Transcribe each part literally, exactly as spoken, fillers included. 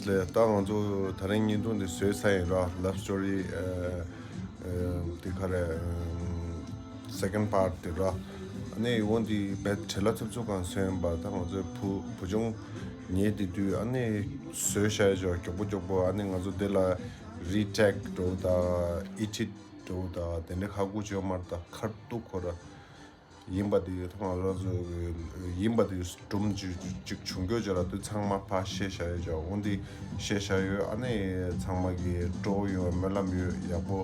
ད་ང་ཚོ་དེ་རིང་བརྙན་ཐུང་འདི་བཟོས་ཚར་ཡིན་ར། Love Story ཨ་ཨ་འདི་ག་རེ། Second part འདི་ར། ཨ་ནི་འོ་འདི་བས་བྲེལ་བ་འཚུབ་འཚུབ་གང་བཟོས་ཡིན་པ། ད་ང་ཚོའི་བུ་བུ་ཆུང་ཉལ་བསྡད་དུས་ཨ་ནི་བཟོས་བཞག་ཡོད་ཅོག་མགྱོགས་པོ་མགྱོགས་པོ། ཨ་ནི་ང་ཚོ་འདི་ལ་retake འགྲོ་དང་edit འགྲོ་དང་དེ་འདྲའི་ཁག་པོ་བྱས་མ་རེད། ད་ཁར་ཏུ་ཁོ་ར། ཡིན་པ་དེ་ཐོག་མ་རང་ཚོ་ཡིན་པ་དེ་སྒྲུང་ཅིག་ཅིག་བྱུང་རྒྱུ་ཅིག་ལ་དེ་ཚང་མ་ཕར་བཤད་བཞག་ཡོད་ཅོག་འོ་འདི་བཤད་བཞག་ཡོད། ཨ་ནི་ཚང་མ་གི་སྤྲོ་བོ་ཡོང་བའི་སྨོན་ལམ་ཡོད། ཡག་པོ་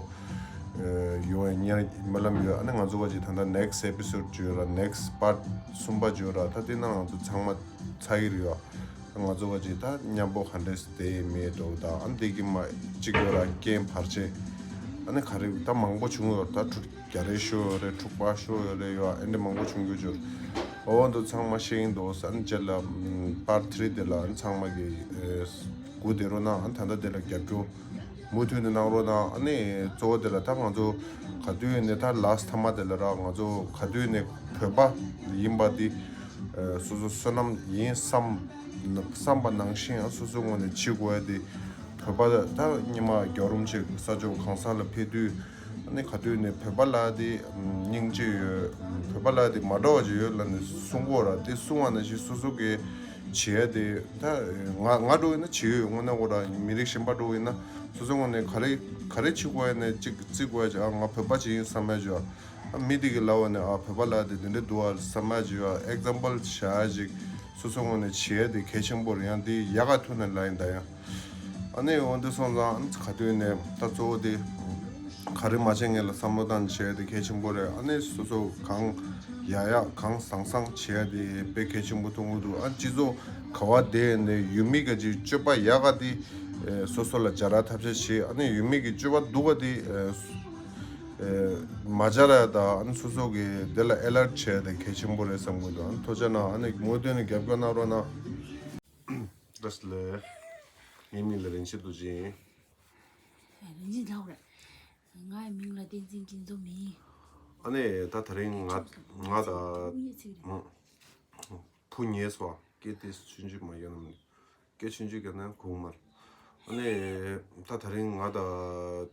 ཡོང་བའི་སྨོན་ལམ་ཡོད། ཨ་ནི་ང་ཚོ་བ་ཅིག་ད་ལྟ་next episode ཅིག་ཡོད་ར། Next part གསུམ་པ་ཅིག་ཡོད་ར། ད་དེ་ན་ང་ཚོ་ཚང་མ་ཚར་གི་རེད་ཡ། ང་ཚོ་བ་ཅིག་ད་མཉམ་པོ་ག་འདྲས་བསྡད་ཡིན་མེད་འགྲོ་དང་། ཨ་ནི་དེ་གི་མ་གཅིག་ཡོད་ར་རྐྱེན་བར་ཆད། ཨ་ནི་ག་རེ་ད་མང་པོ་བྱུང་ཡོད་ར། ད་གྲུ་རྒྱ་རེ་ཤོར་ཡོད་རེད། འཁྲུག་པ་ཤོར་ཡོད་རེད་ཡ། ཨ་འདྲ་མང་པོ་བྱུང་རྒྱུ་ཅིག་འོ་འདུག་ཚང་མ་ཤེས་ཀྱིན་འདུག་ཨ་ནི་རྗེས་ལ་part three དེ་ལ་ཨ་ནི་ཚང་མ་གི་སྒུག་བསྡད་རོགས་གནང་། ཨ་ནི་ད་ལྟ་དེ་ལ་རྒྱབ་སྐྱོར་མུ་མཐུད་ནས་གནང་རོགས་གནང་། ཨ་ནི་གཙོ་བོ་དེ་ལ་ད་ང་ཚོ་ག་དུས་ནས་ད་last མཐའ་མ་དེ་ལ་ར། ང་ཚོ་ག་དུས་ནས་བོད་པ་ཡིན་པ་འདི་སོ་སོ་བསོད་ནམས་ཡིན་བསམ་བསམ་པ་ནང་བཞིན་སོ་སོའི་ངོས་ནས་བྱེད་དགོས་ཡ་དེ། བོད་པ་ད་སྔོན་མ་རྒྱལ་བ་རིན་པོ་ཆེ་ས་ཕྱོགས་གང་ས་ལ་ཕེབས་དུས་ཨ་ནི་ག་དུས་ནས་བོད་པ་ལ་དེ་སྙིང་རྗེ་ཡོད། བོད་པ་ལ་དེ་མ་འདྲ་བ་ཅིག་ཡོད་ལབ་ནས་གསུང་གི་ཡོད་ར། དེ་གསུང་བ་ནང་བཞིན་སོ་སོ་གི་བྱེད་ཡ་དེ་ད་ང་ང་འདྲ་བོ་ཡིན་ན་བྱེད་ཡོད། དངོས་གནས་ཁོ་ར་མི་རིགས་གཞན་པ་འདྲ་བོ་ཡིན་ན་སོ་སོའི་ངོས་ནས་ག་རེ་ག་རེ་བྱེད་དགོས་ཡ་ནས་གཅིག་བརྩི་དགོས་ཡ་ཅིག་ཨ་ང་བོད་པ་ཅིག་ཡིན་བསམ་ཡ་ཅིག་ཡོད། ཨ་མི་དེ་གི་ལབ་པ་ནས་ཨ་བོད་པ་ལ་དེ་དེ་འདྲ་འདུག་ཨ་བསམ་ཡ་ཅིག་ཡོད། example བཞག་ཡ་ཅིག་སོ་སོ་ངོས་ནས་བྱེད་ཡ་དེ་གལ་ཆེན་པོ་རེད། ཡང་དེ་ཡག་ག་ཐུག་ནས་ལབ་ཡིན་ད་ཡང་། ཨ་ནི་འོ་འདི་སོང་ཙང་ཨ་ནི་ག་དུས་ནས་ད་གཙོ་བོ་དེ་ག་རེ་མ་བྱེད་ངེས་ལ་བསམ་བློ་བཏང་བྱེད་ཡ་དེ་གལ་ཆེན་པོ་རེད། ཨ་ནི་སོ་སོ་གང་ཡག་ཡག་གང་བཟང་བཟང་བྱེད་ཡ་དེ་དཔེ་གལ་ཆེན་པོ་མཐོང་གི་འདུག་ཨ་སྤྱི་ཚོགས་ག་བ་བསྡད་ནས་ཡུལ་མི་ག་ཅིག་སྤྱོད་པ་ཡག་ག་དེ་སོ་སོ་ལ་སྦྱར་ཐབས་ཤེས་བྱེད། ཨ་ནི་ཡུལ་མི་གི་སྤྱོད་པ་སྡུག་ག་དེ་མ་སྦྱར་ཡ་དང་། ཨ་ནི་སོ་སོ་གི་དེ་ལ་alert བྱེད་ཡ་དེ་གལ་ཆེན་པོ་རེད་བསམ་གི་འདུག་ཨ་ནི་ཐུགས་རྗེ་གནང་། ཨ་ནི་མུ་མཐུད་ནས་རྒྱབ་སྐྱོར་གནང་རོགས་གནང་། བཀྲ་ཤིས་བདེ་ལེགས། ངའི་མིང་ལ་རིན་ཆེན་རྡོ་རྗེ་ཡིན། རིན་ཆེན་ལགས་རེད། ངའི་མིང་ལ་བསྟན་འཛིན་སྐྱིད་འཛོམས་ཡིན། ཨ་ནི་ད་དེ་རིང་ང་ང་དང་བུ་ཉལ་སོང་། སྐད་དེ་ཆུང་ཆུང་མ་བརྒྱབ་ན། སྐད་ཆུང་ཆུང་བརྒྱབ་ན་གོ་གི་མ་རེད། ཨ་ནི་ད་དེ་རིང་ང་དང་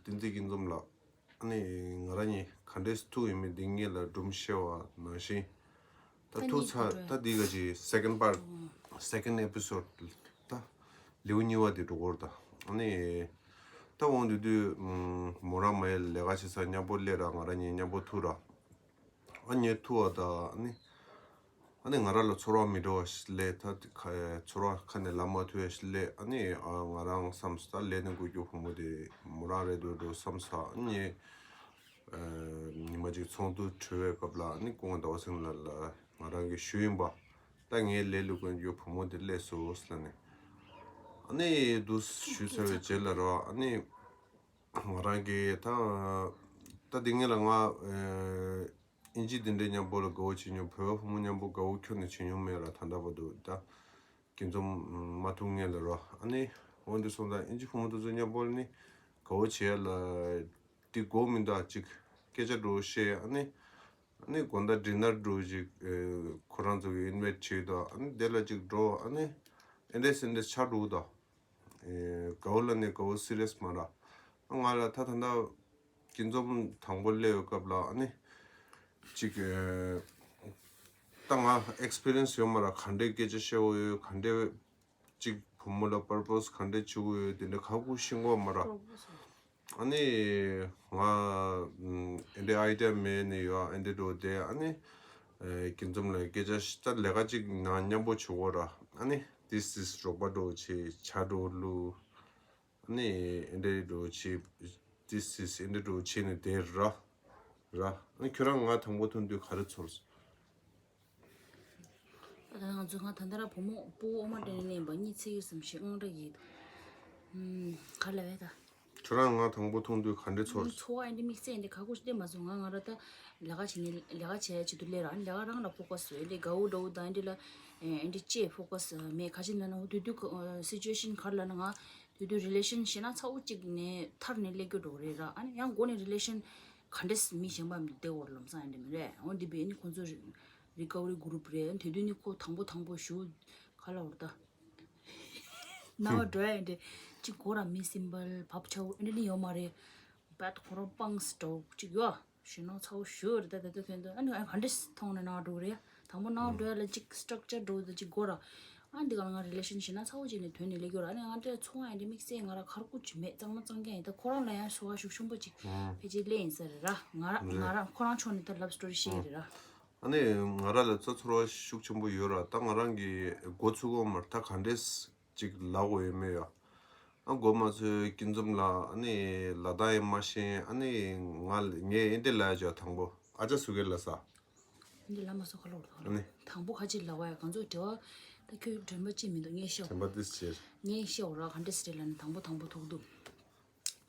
བསྟན་འཛིན་སྐྱིད་འཛོམས་ལགས། ཨ་ནི་ང་རང་གཉིས་ག་འདྲས་ཐུག་ཡོད་མེད་འདི་ངེད་ལ་སྒྲུང་བཤད་པ་ནང་བཞིན། ད་ཐུག་ཚར། ད་འདི་ག་ཅིག་second part second episode ད་ལེའུ་གཉིས་པ་འདི་འགྲོ་གི་རེད་ད། ཨ་ནི་ད་འོང་དུས་དུས་མོ་རང་མ་ཡལ་ལས་ཀ་བྱེད་ས་མཉམ་པོ་སླེབས་ར། ང་རང་གཉིས་མཉམ་པོ་ཐུག་ར། ཨ་ནི་ཐུག་པ་ད་ཨ་ནི། ཨ་ནི་ང་རང་ལ་ཚོར་བ་མི་འདྲ་བ་ཞིག་སླེབས། ད་ཁ་ཚོར་བ་ཁ་ནས་ལབ་མ་ཐུབ་ཡ་ཞིག་སླེབས། ཨ་ནི་ཨ་ང་རང་བསམ་སོང་། ད་ལས་ནས་འགུལ་རྒྱུ་བུ་མོ་དེ་མོ་རང་རེད་འདུག་འགྲོ་བསམ་ས། ཨ་ནི་ཨ་ཉི་མ་གཅིག་ཚོགས་འདུ་གྲོལ་བའི་སྐབས་ལ་ཨ་ནི་སྐུ་ངོ་ཟླ་བ་སེང་ལགས་ལ་ང་རང་གིས་ཞུས་ཡིན་པ། ད་ངའི་ལས་ལ་འགུལ་རྒྱུ་བུ་མོ་དེ་སླེབས་སོང་ལབ་ནས། ཨ་ནི་འདུག་ཞུས་ཚར་བའི་རྗེས་ལ་ར། ཨ་ནི། ང་རང་གིས་ད་ད་དེ་སྔོན་ལ་ང་ཨེ་ཨིན་ཇི་དེ་འདྲའི་མཉམ་པོ་ལ་དགའ་བོ་བྱེད་མྱོང་། བོད་པ་བུ་མོ་མཉམ་པོ་དགའ་བོ་ཁྱོན་ནས་བྱེད་མྱོང་མེད་ར། ད་ལྟ་བར་དུ་ད་སྐྱིད་འཛོམས་མ་ཐུག་སྔོན་ལ་ར། ཨ་ནི་འོན་ཏེ་སོང་ཙང་ཨིན་ཇི་བུ་མོ་དེ་ཚོ་མཉམ་པོ་ལ་ནི་དགའ་བོ་བྱེད་ཡ་ལ་དེ་དགོས་མི་འདུག་ཅིག་སྐད་ཆ་འདྲ་བོ་བཤད། ཨ་ནི་ཨ་ནི་དགོང་དག་ཌི་ནར་འདྲ་བོ་ཅིག་ཨེ་ཁོ་རང་ཚོ་གིས་ཨིན་ཝའིཊ་བྱས་འདུག་ཨ་ནི་དེ་ལ་ཅིག་འགྲོ། ཨ་ནི་ཨེ་འདྲས་ཨེ་འདྲས་ཆགས་འགྲོ་གི་འདུག་ཨེ་དགའ་བོ་ལ་ནི་དགའ་བོ་སི་རི་ཡས་མ་ར། ང་ལ་ད་ད་ལྟ་སྐྱིད་འཛོམས་དང་པོ་སླེབས་ཡོད་སྐབས་ལ་ཨ་ནི་ཅིག་ཨེ་ད་ང་ཨེགས་པི་རི་ཡན་སི་ཡོད་མ་ར། ག་འདྲའི་སྐད་ཆ་བཤད་དགོས་ཡོད། ག་འདྲའི་ཅིག་བུ་མོ་ལ་པར་པོ་སི་ག་འདྲའི་བྱེད་དགོས་ཡོད། དེ་འདྲ་ཁག་པོ་ཤེས་ཀྱི་ཡོད་མ་ར། ཨ་ནི་ང་ཨེ་འདྲའི་ཨའི་ཌི་ཡ་མེད་ནས་ཡོད། ཨེ་འདྲའི་འགྲོ་དེ་ཨ་ནི་ཨེ་སྐྱིད་འཛོམས་ལ་སྐད་ཆ་ཞིག་ད་ལས་ཀ་ཅིག་ནང་མཉམ་པོ་བྱེད་དགོས་ར། ཨ་ནི་this is རོགས་པ་འདྲ་བོ་བྱེད། ཇ་འདྲ་བོ་བླུགས། ཨ་ནི་ཨེ་འདྲའི་འདྲ་བོ་བྱེད། this is ཨེ་འདྲའི་འདྲ་བོ་བྱེད་ནས་དེ་ར་ར། ཨ་ནི་ཁྱོད་རང་ང་དང་པོ་མཐོང་དུས་ག་རེ་ཚོར་སོང་། ད་ང་ཚོ་ང་ད་ལྟ་ར་བུ་མོ་སྤུ་གུ་འོ་མ་སྤྲད་ནས་ལེན་པ་གཉིད་སད་ཀྱི་བསམ་ཤེས་དངངས་སྐྲག་གི་འདུག་ཨུམ། ག་ལ་བས་ད། ཁྱོད་རང་ང་དང་པོ་མཐོང་དུས་ག་འདྲ་ཚོར། ཚོར་བ་ཨེ་འདྲ་དམིགས་བསལ་ཨེ་འདྲ་ཁག་པོ་ཞིག་སྟེ་མ་སོང་། ང་ང་ར་ད་ལས་ཀ་བྱེད་ནས་ལས་ཀ་བྱེད་ཡ་ཆེད་དུ་སླེབས་ར། ཨ་ནི་ལས་ཀ་རང་ལ་ཕོ་ཁ་སི་ཡོད། ཨེ་འདྲ་དགའ་བོ་འདྲ་བོ་དང་ཨེ་འདྲ་ལ་ཨེ་འདྲ་ཅེས་ཕོ་ཁ་སི་མེད། ག་ཅི་ལབ་ན་འོ་དུས་དུས་སི་ཅུ་ཨེ་ཤན་ག་རེ་ལབ་ན་ང་དུས་དུས་རི་ལེ་ཤན་ཞེ་ན་ཚ་བོ་གཅིག་ནས་ཐར་ནས་སླེབས་རྒྱུ་འདྲ་བོ་རེད་ར། ཨ་ནི་ཡང་མགོ་ནས་རི་ལེ་ཤན་ག་འདྲས་མི་གཞན་པ་མི་བསྡད་འོར་ལམ་སང་ཨེ་འདྲ་མི་རེད། འོ་འདི་བས་ནི་ཁོང་ཚོ་རི་རི་ཀ་བ་རི་གུ་རུབ་རེད། དེ་དུས་ནི་ཁོ་དང་པོ་དང་པོ་ཞུ་ག་ལ་འོར་ད། ནང་འགྲོ་ཡ་འདྲ་ཅིག་དགོས་ར། མི་སིམ་པལ་བབ་ཆགས་འདྲ་ནི་ཡོད་མ་རེད། བད་ཁོ་རང་སྤངས་འགྲོ་ཅིག་ཡོད། ཞེ་ནང་ཚ་བོ་ཞུ་རེད། ད་ད་ད་དོན་དུ་ཨ་ནི་ཨ་ག་འདྲས་མཐོང་ནས་ནང་འགྲོ་རེད། དང་པོ་ནང་འགྲོ་ཡ་ལ་ཅིག་སི་ཊག་ཅར་འགྲོ་ད་ཅིག་དགོས་ར། ཨ་འདི་ག་ལ་ང་རི་ལེ་ཤན་ཞེ་ནང་ཚ་བོ་ཅིག་ནས་དོན་ནས་ལས་ཡོད་ར། ཨ་ནི་ང་འདྲ་ཚོང་ཨ་འདྲ་དམིགས་བསལ་ང་ར་ཁར་ཁུ་ཅིག་མེད། གཙང་མ་གཙང་རྐྱང་ཡིན། ད་ཁོ་རང་ལ་ཡང་ཚོར་བ་ཤུགས་ཆེན་པོ་ཅིག་ཕལ་ཆེར་སླེབས་ཡིན་ས་རེད་ར། ང་ར་ང་ར་ཁོ་རང་ཕྱོགས་ནས་ད་ལབ་སི་ཊོ་རི་བཤད་ཀྱི་རེད་ར། ཨ་ནི་ང་ར་ལ་ཚ་ཚོར་བ་ཤུགས་ཆེན་པོ་ཡོད་ར། ད་ང་རང་གི་མགོ་ཚུགས་འོང་མར་ད་ག་འདྲས་ཅིག་ལབ་དགོས་ཡོད་མེད་ཡ། ཨ་མགོ་མ་ཚོས་སྐྱིད་འཛོམས་ལ་ཨ་ནི་ལ་དྭགས་ཡིན་མ་ཤེས། ཨ་ནི་ང་ངས་ཨེ་འདྲས་ལབ་ཡ་ཅོ་དང་པོ་ཨ་ཅག་སུ་གེ་ལ་ས། འདི་ལ་མ་སོ་ཁ་ལོར་དང་ཨ་ནི་དང་པོ་ཁ་ཅིག་ལབ་པ་ཡ་གང་ཚོ་དྲི་བ་ད་ཁྱོད་དྲན་པ་ཅི་མི་འདུག་ངས་ཤེས། དྲན་པ་དེ་ཟེར། ངས་ཤེས་འོ་ར་ག་འདྲས་ཟེར་ལ་ནི་དང་པོ་དང་པོ་ཐུག་འདུག་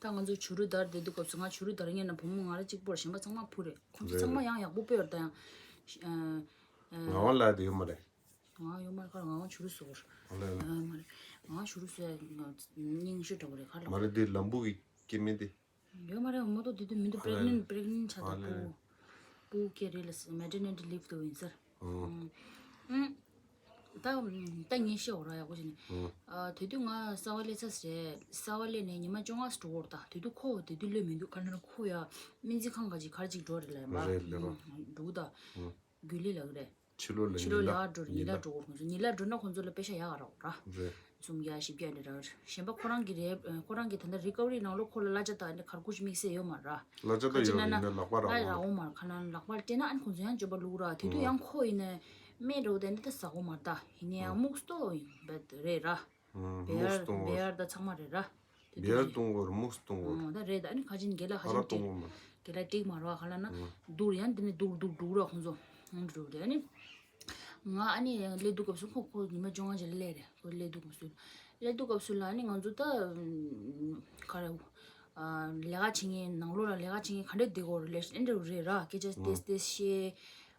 ད་ང་ཚོ་བྱུ་རུ་དར་བསྡད་དུས་སྐབས་སུ་ང་བྱུ་རུ་དར་ངེས་ན་བུ་མོ་ང་ར་གཅིག་པོར་གཞན་པ་ཚང་མ་བུ་རེད། ཁོང་ཚོ་ཚང་མ་ཡང་ཡག་པོ་དཔེ་ཡོད་ད་ཡང་། ང་བ་ལ་དེ་ཡོད་མ་རེད། ང་ཡོད་མ་རེད་ཁ་ལ་ང་བ་བྱུ་རུ་ཟོར། ཨ་ལས་ལ། མ་རེད། ང་བ་བྱུ་རུ་ཟོར་ཡ་སྙིང་ཤོས་འདྲ་བོ་རེད་ཁ་ལ། མ་རེད་དེ་ལམ་བུ་གི་སྐྱེ་དམན་དེ། ཡོད་མ་རེད་མོ་ཏོ་དེ་དུས་མི་འདུག་ཨ་པི་རེག་ནེན་པི་རེག་ནེན་ཆགས་ཨ་ད་ལས་ལ། སྤུ་སྤུ་སྐྱེ་རེད་ལ་མེ་ཊར་ནེ་ཊི་ལིབ་དུ་ཡིན་ཟེར། ཨང་། ཨང་། ད་ད་ངས་ཤེས་འོ་ར་ཡག་པོ་བྱས་ནས། ཨང་། ཨ་དེ་དུས་ང་གསར་བ་སླེབས་ཚར་རེད། གསར་བ་སླེབས་ནས་ཉི་མ་བཅོ་ལྔ་འགྲོ་འོར་ད་དེ་དུས་ཁོ་དེ་དུས་སླེབས་མི་འདུག་ག་ན་ཁོ་ཡ་སྨན་རྩིས་ཁང་ག་ཅིག་གར་ཅིག་འགྲོ་རེད་ལ་ཡ་མ། རེད་ལ་ཨང་། འདུག་ད། ཨང་། རྒྱུ་ལི་ལགས་རེད། ཕྱི་ལོགས་ལ་ཕྱི་ལོགས་ཉི་ལ་ལ་འགྲོ་ཉི་ཉི་ལ་ལ་འགྲོ་འོར་ཁོང་ཚོ་ཉི་ལ་འགྲོ་ན་ཁོང་ཚོ་ལ་པེ་ཤ་ཡག་ག་རག་ར། རེད། སུམ་བརྒྱ་བཞི་བརྒྱ་འདྲ་རག་གཞན་པ་ཁོ་རང་གི་རེད། ཁོ་རང་གི་ད་ལྟ་རི་ཀ་བ་རི་ནང་ལོགས་ཁོ་ལ་གླ་ཆ་དང་ཁར་ཁུ་ཅིག་དམིགས་བསལ་ཡོད་མ་ར། གླ་ཆ་ད་ཡོད་ཡིན་ན་ལག་པ་རག་ལ་འོང་རག་འོང་མ་ར་ཁ་ན་ལག་པ་སྤྲད་ན་ཨ་ནི་ཁོང་ཚོ་ཡང་སྤྱོད་པ་ལུག་ར་དེ་དུས་ཡང་ཁོ་ཡིན་ན་སྨན་འགྲོ་དེ་འདི་ད་ཟ་གོ་མ་ར་ད་ཡིན་ན་ཡང་སྨུག་སྟོ་ཡིན་པ་རེད་ར། བེ་ཡར་སྨུག་སྟོང་བེ་ཡར་ད་ཚང་མ་རེད་ར། དེ་བེ་ཡར་དུས་སྟོང་གོ་ར་སྨུག་སྟོང་གོ་ར། ཨོ་ད་རེད་ད་ཨ་ནི་ཁ་ཆེན་རྒན་ལགས་ཁ་ཧ་ཆེན་ར་སྟོང་གོ་མ། རྒན་ལགས་ཏིག་མ་ར་བ་ག་ལ་ན་སྡུག་ཡང་འདི་ནས་སྡུག་སྡུག་སྡུག་ར་ཁོང་ཚོ་ཧང་འགྲོ་རེད་ཨ་ནི། ང་ཨ་ནི་སླེབས་དུས་སྐབས་སུ་ཁོ་ཁོ་ཉི་མ་བཅོ་ལྔ་ཅིག་སླེབས་རེད་ཁོ་སླེབས་དུས་སྐབས་སུ། སླེབས་དུས་སྐབས་སུ་ལ་ཨ་ནི་ང་ཚོ་ད་ག་རེ། ལས་ཀ་བྱེད་མཁན་ནང་ལོགས་ལ་ལས་ཀ་བྱེད་མཁན་ག་འདྲས་བསྡད་དགོས་རེད་ལས་ཨེ་འདྲ་རེད་ར་སྐད་ཆ་ཏེས་ཏེས་བཤད།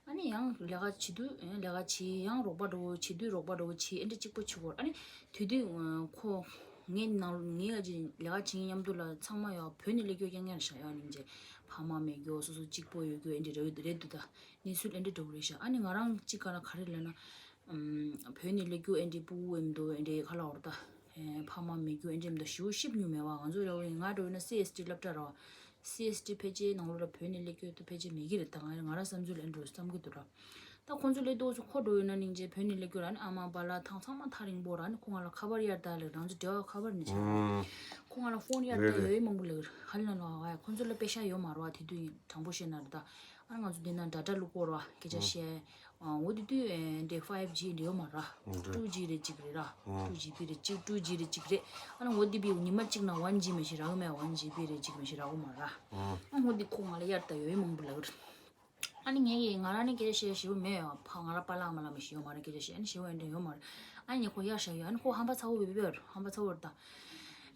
ཨ་ནི་ཡང་ལས་ཀ་བྱེད་དུས་ལས་ཀ་བྱེད་ཡང་རོགས་པ་འགྲོ་བྱེད་དུས་རོགས་པ་འགྲོ་བྱེད་ཨེ་འདྲ་གཅིག་པོ་བྱེད་དགོས་ཨ་ནི་དུས་དུས་ཁོ་ངའི་ནང་ངའི་ཨ་ཅེ་ལས་ཀ་བྱེད་མཁན་མཉམ་དུ་ལ་ཚང་མ་ཡང་བོད་ནས་སླེབས་སྐྱོ་རྐྱང་རྐྱང་བཞག་ཡང་སྙིང་རྗེ་ཕ་མ་མེད་སྐྱོ་སོ་སོ་གཅིག་པོ་ཡོད་སྐྱོ་ཨེ་འདྲ་རེད་རེད་འདུག་ད་གནས་ཚུལ་ཨེ་འདྲ་འགྲོ་གི་རེད་ཤག་ཨ་ནི་ང་རང་གཅིག་ག་ལ་ག་རེ་ལབ་ན། བོད་ནས་སླེབས་རྒྱུ་ཨེ་འདྲའི་ཕྲུ་གུ་ཨེ་མི་འདུག་ཨེ་འདྲའི་ཁ་ལག་འོར་ད། ཕ་མ་མེད་རྒྱུ་ཨེ་འདྲའི་མི་འདུག་ཞེ་པོ་ཤེས་མྱོང་མེད་བ་ང་ཚོ་རེ་བ་ཡིན་ང་འགྲོ་ཡིན་ན་སི་ཨེས་ཊི་སློབ་གྲྭ་ར་བ། སི་ཨེས་ཊི་ཕལ་ཆེར་ནང་ལོགས་ལ་བོད་ནས་སླེབས་རྒྱུ་དུ་ཕལ་ཆེར་མེད་ཀྱི་རེད་ད་ང་ང་རང་བསམ་ཚུལ་ལ་ཨེ་འགྲོ་བསམ་གྱི་འདུག་ར། ད་ཁོང་ཚོ་སླེབས་དུས་ཚོ་ཁོ་འགྲོ་ཡོད་ན་སྙིང་རྗེ་བོད་ནས་སླེབས་རྒྱུ་ར་ནི་ཨ་མ་པཱ་ལགས་ཐང་ཚང་མ་ཐག་རིང་པོ་ར་ནི་ཁོ་ང་ལ་ཁ་པར་གཡར་ད་ལེ་རང་ཚོ་འབྲེལ་བ་ཁ་པར་ནས་བྱས་ར། ཁོ་ང་ལ་ཕོན་གཡར་ད་ཡོད་མང་པོ་ལེ་ག་ལ་ལ་བ་ཁོང་ཚོ་ལ་པེ་ཤ་ཡོད་མ་ར་བ་དེ་དུས་ཡིན་དྲང་པོ་བཤད་ན་ར་ད། ཨ་ང་ཚོ་འདི་ན་ཌ་ཊ་ལུག་པོ་ར་སྐད་ཆ་བཤད། འོ་དེ་དུས་འདི་ཕའིབ་ཇི་འདི་ཡོད་མ་ར། ཊུ་ཇི་རེ་གཅིག་རེད་ར། ཊུ་ཇི་བི་རེ་གཅིག་ཊུ་ཇི་རེ་གཅིག་རེད། ཨ་ནི་འོ་དེ་བི་ཉི་མ་གཅིག་ན་ཝན་ཇི་མ་ཞིག་རག་གི་མེད་ཝན་ཇི་བི་རེ་གཅིག་མ་ཞིག་རག་གི་མ་ར། ཨ་འོ་དེ་ཁོ་ང་ལ་གཡར་ད་ཡོད་མང་པོ་ལ་གི་རེད། ཨ་ནི་ངས་ཀྱི་ང་རང་ནི་སྐད་ཆ་བཤད་ཞེ་པོ་མེད་ཡ་ཕ་ང་ར་པཱ་ལགས་ཨ་མ་ལགས་མ་ཞིག་ཡོད་མ་ར་སྐད་ཆ་བཤད་ཨ་ནི་ཞེ་པོ་ཨེ་འདྲ་ཡོད་མ་ར། ཨ་ནི་ངས་ཁོ་གཡར་བཞག་ཡོད་ཨ་ནི་ཁོ་ཧམ་པ་ཚ་བོ་བེ་བེ་བེ་ཧམ་པ་ཚ་བོ་རེད་ད།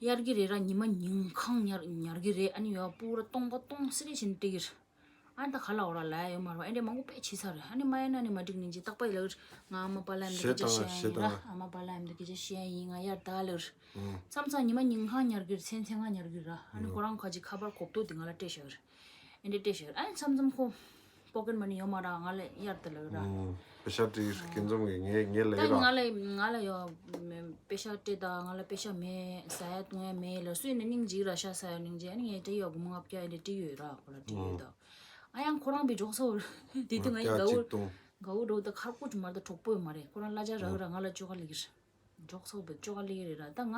གཡར་གི་རེད་ར་ཉི་མ་ཉིན་གང་ཉར་ཉར་གི་རེད་ཨ་ནི་ཡོད་ཨ་སྤུ་ར་སྟོང་པ་སྟོང་སི་རེ་བྱས་ནས་སྤྲད་གི་རེད། ཨ་ནི་ད་ག་ལ་འོ་ར་ལ་ཡ་ཡོད་མ་རེད་བ་ཨེ་འདྲས་མང་པོ་དཔེ་བྱས་ཚར་རེད་ཨ་ནི་མ་ཡིན་ན་ནི་མ་འགྲིག་ནི་ཅི་རྟག་པ་ཡི་ལ་གི་རེད་ང་ཨ་མ་པཱ་ལགས་ཨེ་འདྲ་སྐད་ཆ་བཤད་ཡིན་ར་ཨ་མ་པཱ་ལགས་ཨེ་འདྲ་སྐད་ཆ་བཤད་ཡིན་ང་གཡར་ད་ལ་གི་རེད། མཚམས་མཚམས་ཉི་མ་ཉིན་གང་ཉར་གི་རེད་མཚན་མཚན་གང་ཉར་གི་རེད་ར་ཨ་ནི་ཁོ་རང་ཁ་ཅིག་ཁ་པར་གོག་ཏོ་དེ་ང་ལ་སྤྲད་བཞག་གི་རེད། ཨེ་འདྲས་སྤྲད་བཞག་གི་རེད་ཨ་ནི་མཚམས་མཚམས་ཁོ་པོ་ཀེཊ་མ་ནི་ཡོད་མ་ར་ང་ལ་གཡར་ད་ལ་གི་ར། པེ་ཤ་སྤྲད་ཀྱི་རེད་ཁྱེད་ཚོ་ངས་ངས་ངས་ལ་ད་གི་ར། ང་ལ་ང་ལ་ཡོད་པེ་ཤ་སྤྲད་ད་ང་ལ་པེ་ཤ་མེད་ཟ་ཡ་བཏུང་ཡ་མེད་ལ་སུས་ནི་སྙིང་རྗེ་ར་ཤ་ཟ་ཡ་སྙིང་རྗེ་ཨ་ནི་ངས་སྤྲད་ཡོད་སྒོར་མོ་ལྔ་བརྒྱ་ཨེ་འདྲས་སྤྲད་ཡོད་ར་ཁོ་ལ་སྤྲད་ཡོད་ད། ཨ་ཡང་ཁོ་རང་བི་འགྲོགས་སོ་དེ་དུས་ང་ཡི་དགའ་བོ་དགའ་བོ་འགྲོ་ད་ཁར་ཀོ་ཅི་མ་ད་གྲོགས་པོ་ཡོད་མ་རེད་ཁོ་རང་གླ་ཆ་རག་ར་ང་ལ་བཅོ་ཁ་ལེགས་རེད། འགྲོགས་སོ་བི་བཅོ་ཁ་ལེགས་རེད་ར་ད་ང་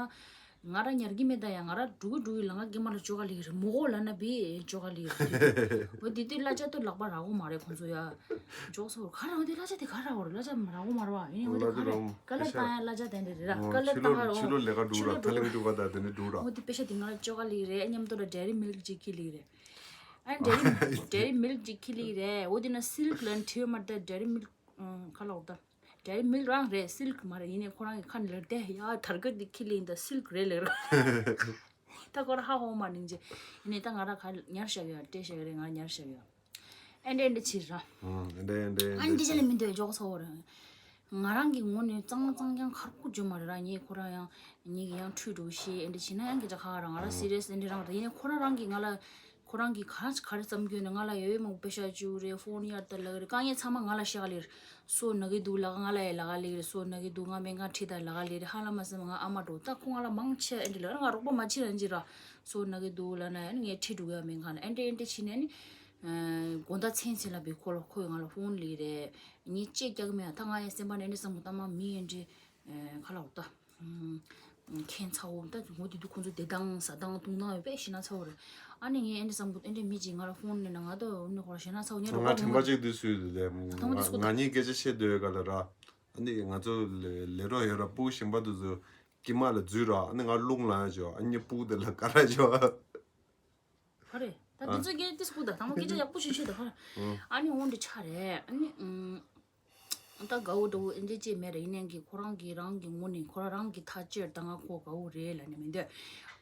ང་ར་ཉར་གི་མེད་ད་ཡང་ང་ར་འགྲོ་གི་འགྲོ་གི་ལ་ང་སྐྱེ་མ་ལ་བཅོ་ཁ་ལེགས་རེད་མོ་གོ་ལ་ན་བི་བཅོ་ཁ་ལེགས་རེད། འོ་དེ་དུས་གླ་ཆ་ཏོ་ལག་པ་རག་གོ་མ་རེད་ཁོང་ཚོ་ཡ། འགྲོགས་སོ་ག་ར་འོ་དེ་གླ་ཆ་དེ་ག་རག་གོ་རེད་གླ་ཆ་མ་རག་གོ་མ་རེད་བ་ཡིན་འོ་དེ་ག་རེད་ག་ལེར་བཏང་ཡ་གླ་ཆ་དེ་འདྲ་རེད་ར་ག་ལེར་བཏང་ཡ་རོ་ཕྱི་ལོ་ལས་ཀ་འགྲོ་ར་ད་ལས་ཀ་འགྲོ་ག་ད་དེ་འདྲ་འགྲོ་ར། འོ་དེ་པེ་ཤ་དེ་ང་ལ་བཅོ་ཁ་ལེགས་རེད་མཉམ་དུ་ལ་ཌེ་རི་མིལཀ་ཅིག་ཁྱེར་ལེགས་རེད། ཨ་ཌེ་རི་ཌེ་རི་མིལཀ་ཅིག་ཁྱེར་ལེགས་རེད་འོ་དེ་ན་སིལཀ་ལ་ནི་བྲིས་མ་ད་ཌེ་རི་མིལཀ་ག་ལ་འོ་ད། ཌེ་རི་མིལཀ་རང་རེད་སིལཀ་མ་རེད་ཡིན་ནའི་ཁོ་རང་གི་ཁ་ནས་ལར་ཏེ་ཡ་དར་གོས་འདི་ཁྱི་ལིན་ད་སིལཀ་རེད་ལེར། ད་ཁོ་ར་ཧ་ཧོ་མ་ནིང་ཅེ། ཡིན་ནའི་ད་ང་ར་ག་ཉར་བཞག་ཡོད་སྤྲད་བཞག་ཡོད་རེད་ང་ཉར་བཞག་ཡོད། ཨེ་འདྲ་ཨེ་འདྲ་ཕྱིར་ར། ཨེ་འདྲ་ཨེ་འདྲ་ཨེ་ཨ་འདི་ཅི་ལ་མི་འདོད་འཇོག་ཚོ་རེད། ང་རང་གི་ངོ་ནས་གཙང་མ་གཙང་རྐྱང་ཁར་ཁུ་བརྗོད་མ་རེད་ར་ངས་ཁོ་ར་ཡང་ངས་ཀྱི་ཡང་ཁྲུས་འགྲོ་ཤེས་ཨེ་འདྲ་བྱས་ན་ཡང་སྐད་ཆ་ཁ་ཁ་ར་ང་ར་སི་རི་ཡས་ཨེ་འདྲ་རང་རེད་ཡིན་ནའི་ཁོ་ར་རང་གི་ང་ལ། ཁོ་རང་གིས་ག་ག་རེ་བརྩམས་རྒྱུ་ནི། ང་ལ་ཡོད་མོ་པེ་ཤ་བཅུག་རེད། ཕོན་གཡར་ད་ལག་རེད། དཀའ་ངལ་ཚང་མ་ང་ལ་བཤད་ལེ་རེད། སོ་ན་གི་འདུག་ལགས། ང་ལ་ཡ་ལག་ལེ་རེད། སོ་ན་གི་འདུག་ང་སྨན་ཁང་ཁྲིད་ད་ལག་ལེ་རེད། ཧ་ལམ་མ་སེམས་ང་ཨ་མ་འགྲོ། ད་ཁོ་ང་ལ་མང་ཆེ་ཨེ་འདྲི་ལ་ང་རོགས་པ་མ་བྱེད་ར་འཇི་ར། སོ་ན་གི་འདུག་ལ་ན་ཨ་ནི་ངས་ཁྲིད་འགྲོ་གི་ཡ་སྨན་ཁང་ལ། ཨེ་འདྲི་ཨེ་འདྲི་བྱས་ནས་ནི། དགོང་དག་མཚན་ཚེ་ལ་བི་ཁོ་ལ་ཁོས་ང་ལ་ཕོན་ལེ་རེད། ངས་ཅེས་རྒྱག་མེད། ད་ང་ཡ་སེམས་པ་ནས་ཨེ་འདྲི་བསམ་གི། ད་མ་མི་ཨེ་འདྲི་ཁ་ལ་འོ་ད། མཁན་ཚ་བོ་ད་ངོ་དེ་དུས་ཁོང་ཚོ་བདེ་ཐང་ཟ་ཐང་བཏུང་ཐང་ཡོད་པས་ཤི་ན་ཚ་བོ་རེད། ཨ་ནི་ངས་ཨེ་འདྲ་བསམ་གི། ཨེ་འདྲ་མི་གཅིག་ང་ལ་ཕོན་ནས་ན་ང་ད་འོ་ནི་ཁོ་ལ་ཤི་ན་ཚ་བོ་ཉེ་རོགས་ང་པ་དྲན་པ་ཁོང་གཅིག་དུས་སུས་དུས་དེ་ད་ཐང་དུས་སུ་ང་གཉིས་སྐད་ཆ་བཤད་སྡོད་ག་ལ་ར། ཨ་ནི་ང་ཚོ་ལས་ལས་རོགས་ཡོད་ར། སྤུ་གུ་གཞན་པ་དུས་སུ་དཀྱིལ་མ་ལ་འཛུལ་ར། ཨ་ནི་ང་རླུང་ལངས་ཡ་ཅོ། ཨ་ནི་སྤུ་གུ་དེ་ལ་ཀ་ར་ཅོ། ཧ་རེ། ད་འདི་ཚོ་སྐད་ཏིས་ཁུ་ད་ཐང་མ་སྐད་ཆ་ཡག་པོ་ཞིག་ཤོད་ད་ཧ། ཨ་ནི་འོང་འདྲི་ཆ་རེད། ཨ་ནི་ཨུམ། ད་དགའ་བོ་འདྲ་བོ་ཨེ་འདྲ་ཅེས་མེད་ར། ཡིན་ནའི་གི་ཁོ་རང་གི་རང་གི་ངོ་ནས་ཁོ་རང་རང་གི་ཐག་བཅད་ད་ང་ཁོ་དགའ་བོ་རེད་ལ་ནི་མི་འདོད།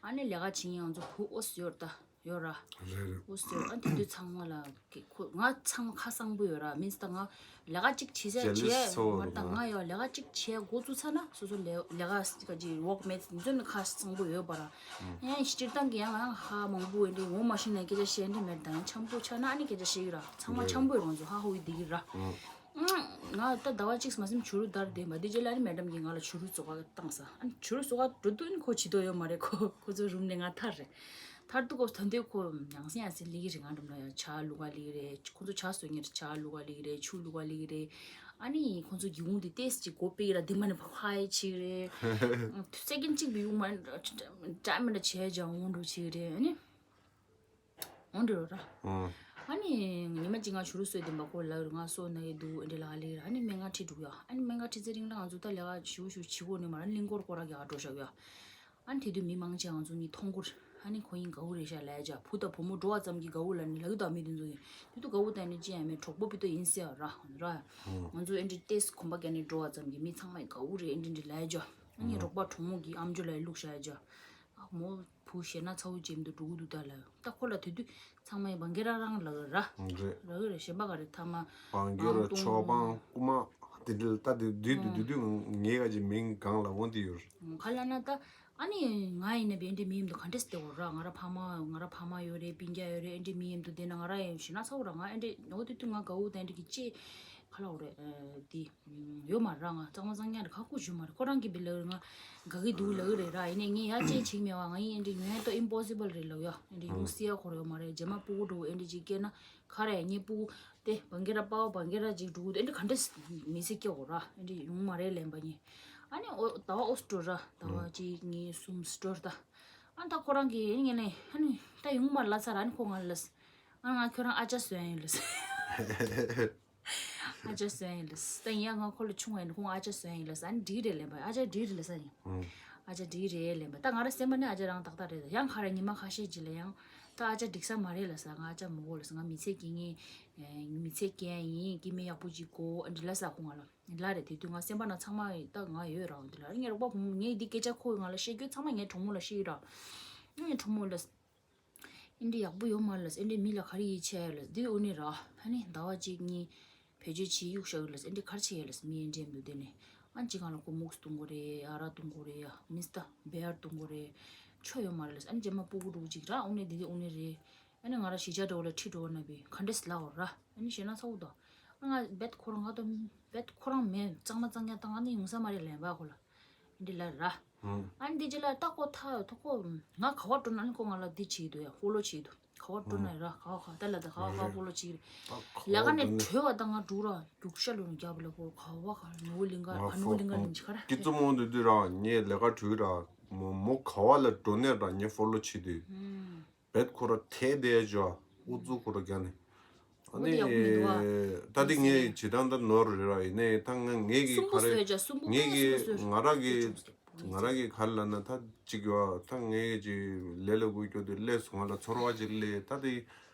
ཨ་ནི་ལས་ཀ་བྱེད་ཡང་ཚོ་བུ་ཨོ་སི་ཡོད་ད་ཡོད་ར། རེད་རེད། ཨོ་སི་ཡོད། ཨ་དེ་དུས་ཚང་མ་ལ་གི་ཁོ་ང་ཚང་མ་ཁ་གསང་པོ་ཡོད་ར། མིན་ད་ང་ལས་ཀ་གཅིག་བྱེད་ཟེར་བྱེད་ཡ་མ་ད་ང་ཡོད་ལས་ཀ་གཅིག་བྱེད་འགོ་བཙུགས་ཚར་ན་སོ་སོ་ལས་ལས་ཀ་ཀ་ཅིག་ཝོག་མེད་ཚོ་ནི་ཁ་གསང་པོ་ཡོད་པ་ར། ཡང་སྤྱིར་བཏང་གི་ཡང་ཡང་ཧ་མང་པོ་འདི་ངོ་མ་ཤེས་ན་སྐད་ཆ་བཤད་འདི་མེད་ད་ཡང་འཆམ་པོ་ཆགས་ན་ཨ་ནི་སྐད་ཆ་བཤད་གི་ར། ཚང་མ་འཆམ་པོ་ཡོད་རང་ཚོ་ཧ་ཧོ་ཡི་འདི་གི་ར། ང་ད་ཟླ་བ་གཅིག་མ་ཟིན་བྱུ་རུ་དར་བསྡད་མ་འདི་རྗེས་ལ་ཨ་ནི་མེ་ཌམ་གིས་ང་ལ་བྱུ་རུ་བཙོ་ག་བཏང་ས། ཨ་ནི་བྱུ་རུ་བཙོ་ག་འགྲོ་དུས་ཨ་ནི་ཁོ་བྱི་དོ་ཡོད་མ་རེད། ཁོ་ཁོ་ཚོ་རུམ་ནས་ང་ཐར་རེད། ཐར་དུས་ཁོ་ད་འདོད་ཁོ་ཡང་སེ་ཡང་སེ་ལི་གི་རེད། ང་འགྲམ་ལ་ཡང་ཇ་བླུག་ག་ལི་གི་རེད། ཁོ་ཚོ་ཇ་བཟོ་མཁན་རེད། ཇ་བླུག་ག་ལི་གི་རེད། ཆུ་བླུག་ག་ལི་གི་རེད། ཨ་ནི་ཁོ་ཚོ་སྒེའུ་ཁུང་དེ་ཏེས་ཅིག་སྒོ་ཕྱེ་གི་ར། དེ་མ་ནི་ཕ་ཕ་ཡི་ཆི་གི་རེད། སེ་ཀེན་གཅིག་བི་ཡུག་མ་ཊའིམ་མ་ཆི་ཇ་འོང་འགྲོ་ཆི་གི་རེད། ཨ་ནི་འོང་འགྲོ་ར། ཨ་ནི་ཉི་མ་གཅིག་ང་བྱུ་རུ་གསོས་དེ་འབའ་ཁོ་ལ་ང་སོ་ན་ཡི་འདུག་ཨེ་འདྲ་ལ་ལི་ར། ཨ་ནི་སྨན་ཁང་ཁྲིད་འགྲོ་ཡ། ཨ་ནི་སྨན་ཁང་ཁྲིད་ཚེ་རིང་ལ་ང་ཚོ་ད་ལས་ཀ་ཞུ་ཞུ་བྱི་གོ་ནི་མ་ར་གླིང་སྐོར་སྐོར་ར་ག་འགྲོ་ཤག་ཡ། ཨ་ནི་དེ་དུས་མི་མང་ཆེ་ང་ཚོ་གཉིས་མཐོང་གུར། ཨ་ནི་ཁོ་གཉིས་དགའ་བོ་རེད་ཤག་ལས་བྱ། བུ་དང་བུ་མོ་འགྲོ་བ་ཙམ་གྱིས་དགའ་བོ་ལ་ནི་ལ་གི་དང་མི་དེ་ཚོ་གིས་དེ་དུས་དགའ་བོ་དང་ནི་ཅི་ཡང་མེད། གྲོགས་པོ་པི་ཏོ་ཡིན་ཟེར་ར་ར། ང་ཚོ་ཨེ་འདྲི་ཏེས་གོམ་པ་རྒྱག་ནས་འགྲོ་བ་ཙམ་གྱིས་མི་ཚང་མས་དགའ་བོ་རེད། ཨེ་འདྲི་འདྲི་ལས་བྱ། ཨ་ནི་རོགས་པ་གྲོགས་མོ་གིས་ཨམ་ཅོག་ལ་བླུགས་བྱ་བྱ། ཨ་མོ་བུ་ཞེ་ན་ཚ་བོ་ཇེམ་དུ་འགྲོ་གི་འདུག་ད་ལ་ད་ཁོ་ལ་དེ་དུས་ཚང་མས་བང་གེ་ར་རང་ལ་གི་ར། རེད། ར་གི་ར་གཞན་པ་ག་རེ་ཐ་མ། བང་གེ་ར་ཆོག་པང་རྐུ་མ་དེ་འདྲ་ད་དེ་དུས་དུས་དུས་དུས་ངའི་ག་ཅིག་མིང་གང་ལ་འོང་དེ་ཡོད། ག་ལ་ན་ད། ཨ་ནི་ང་ཡིན་ན་བན་དེ་མི་ཡིན་དུ་ག་འདྲས་དེ་འོ་ར། ང་ར་ཕ་མ་ང་ར་ཕ་མ་ཡོད་རེད། སྤུན་ཀྱག་ཡོད་རེད། ཨེ་འདྲས་མི་ཡིན་དུ་དེ་ན་ང་ར་ཡིན་ཞེ་ན་ཚ་བོ་ར། ང་ཨེ་འདྲས་ནོ་དེ་དུས་ང་དགའ་བོ་དེ་འདྲས་ཀྱི་ཅེ་ག་ལ་འོ་རེད་དེ། ཡོད་མ་ར། ང་གཙང་མ་གཙང་ཉག་རེད། ཁ་ཁུ་ཞུ་མ་རེད། ཁོ་རང་གི་བི་ལ་ང་དགའ་གི་འདུག་ལ་གི་རེད་ར། ཡིན་ནའི་ངས་ཡ་ཅེ་བྱེད་མེད་བ། ང་ཡིན་ཨེ་འདྲས་ཡོང་ཡ་ཏོ་ཨིམ་པོ་སི་བལ་རེད་ལ་ཡ། ཨེ་འདྲས་ཡོང་སྲིད་ཡ་ཁོ་ར་ཡོད་མ་རེད། རྗེས་མ་སྤུ་གུ་འགྲོ་ཨེ་འདྲས་ཅིག་སྐྱེས་ན་ག་རེ་ངའི་སྤུ་གུ་དེ་བང་གེ་ར་པའོ་བང་གེ་ར་ཅིག་འགྲོ་གི་འདུག་ཨེ་འདྲས་ག་འདྲས་མི་ཚེ་སྐྱེ་འོ་ར། ཨེ་འདྲས་ཡོང་མ་རེད་ལན་པ་ཉིན། ཨ་ནི་ཨོ་ཟླ་བ་ཨོ་སི་ཏྲོ་ར་ཟླ་བ་གཅིག་གཉིས་གསུམ་སི་ཏྲོ་ར་ད། ཨ་ད་ཁོ་རང་གིས་ཨེ་ངས་ནས་ཨ་ནི་ད་ཡོང་མ་རེད་ལབ་ཚར། ཨ་ནི་ཁོ་ང་ལབས། ཨ་ང་ཁྱོད་རང་ཨ་ཅག་བཟོ་ཡ་ཡིན་ལབས། ཨ་ཅག་བཟོ་ཡ་ཡིན་ལབས། ད་ཡིན་ཡ་ང་ཁོ་ལ་ཆུང་བ་ཡིན། ཁོང་ཨ་ཅག་བཟོ་ཡ་ཡིན་ལབས། ཨ་ནི་འགྲིག་རེད་ལབ་པ། ཨ་ཅག་འགྲིག་རེད་ལབ་ས་ཡིན། ཨ་ཅག་འགྲིག་རེད་ལབ་པ། ད་ང་ར་སེམས་པ་ནི་ཨ་ཅག་རང་ཏག་ཏག་རེད། ཡང་ཁ་ར་ཉི་མ་ཁ་ཤས་ཅིག་ལ་ཡང་ད་ཨ་ཅག་འགྲིག་ས་མ་རེད་ལབ་ས། ང་ཨ་ཅག་མི་དགོས་ལབས་ས། ང་མི་ཚེ་སྐྱེལ་ངེས་མི་ཚེ་སྐྱེལ་ཡ་ཡིན། སྐྱེ་དམན་ཡག་པོ་ཅིག་དགོས་ཨ་འདྲ་ལབ་ས་ཁོང་ང་ལ། ལ་རེད། དེ་དུས་ང་སེམས་པ་ན་ཚང་མ་ད་ང་ཡོད་རང་འདི་ལ་ངའི་རོགས་པ་བུ་མོ་ངས་འདི་སྐད་ཆ་ཁོ་ང་ལ་བཤད་རྒྱུ་ཚང་མ་ངའི་གྲོགས་མོ་ལ་བཤད་ར། ངའི་གྲོགས་མོ་ལ་ཨིན་འདྲི་ཡག་པོ་ཡོད་མ་ལ་ཨིན་འདྲི་མི་ལ་ག་རེ་ཡིད་ཆེས་ཡ་ལ་འདི་འོ་ནི་ར། ཨ་ནི་ཟླ་བ་གཅིག་གཉིས་བེད་སྤྱོད་བྱེད་གཡུག་བཞག་ཡོད་ལ་ཨིན་འདྲི་ག་རེ་བྱེད་ཡ་ལ་མི་ཨིན་འདྲི་འདུག་དེ་ནས་ཨ་ཅི་གང་ལ་ཁོ་མུག་སུ་གཏོང་དགོས་རེད། ཨ་ར་གཏོང་དགོས་རེད་ཡ། མི་སྟ་བེ་ཡར་གཏོང་དགོས་རེད། ཆོ་ཡོད་མ་རེད་ལ་ཨ་ནི་རྗེས་མ་སྤུ་གུ་ཕྲུ་གུ་གཅིག་ར་འོ་ནི་འདི་འདི་འོ་ནི་རེད། ཨ་ནི་ང་ར་གཞིས་ཆགས་འགྲོ་ལ་ཁྲིད་འགྲོ་ན་བི་ག་འདྲས་ལ་འོ་ར། ཨ་ནི་ཞེ་ན་ཚ་བོ་དང་། ཨ་ང་བེད་ཁོ་རང་ང་དང་བེད་ཁོ་རང་མེད་གཙང་མ་གཙང་ཉག་དང་ཨ་ནི་ཡོང་ས་མ་རེད་ལན་པ་ཁོ་ལ། འདི་ལ་ར། ཨ་ནི་འདི་རྗེས་ལ་ད་ཁོ་ཐ་ཐོ་ཁོ་ང་ག་བ་འགྲོ་ན་ཨ་ནི་ཁོ་ང་ལ་འདི་བྱེད་འདུག་ཡ་ཧྥོ་ལོ་བྱེད་འདུག་ག་བ་འགྲོ་ན་ར་ག་བ་ག་ད་ལ་ད་ག་བ་ག་ཧྥོ་ལོ་བྱེད་རེད། ལས་ཀ་ནས་བྲོས་བ་དང་ང་འགྲོ་ར་རྒྱུག་ཤ་ལོ་རྒྱབ་ལ་ཁོ་ག་བ་ག་ནོ་ལིང་ག་ག་ནོ་ལིང་ག་ནི་ཁ་ར། ཀི་ཙུ་མོ་འདི་དུས་ར་ངས་ལས་ཀ་བྲོས་ར་མོ་མོ་ག་བ་ལ་འགྲོ་ནས་ར་ངས་ཧྥོ་ལོ་བྱེད་དུས། བེད་ཁོ་ར་ཐེ་དེ་ཇོ་ཨུ་ཙུ་ཁོ་ར་རྒྱ་ནི། ཨ་ནི་ད་དེ་ངས་ཇི་ལྟར་ད་ནོར་རེད་ར་ཡིན་ནའི་ད་ང་ངས་ཀྱི་ག་རེ་ངས་ཀྱི་ང་ར་གི་ང་ར་གི་ག་རེ་ལབ་ན་ད་ཅིག་ཡོད་ད་ངས་ཀྱི་ལས་ལ་དགོས་རྒྱུ་དེ་ལས་སུ་ང་ལ་ཚོར་བ་ཅིག་ལས་ད་དེ་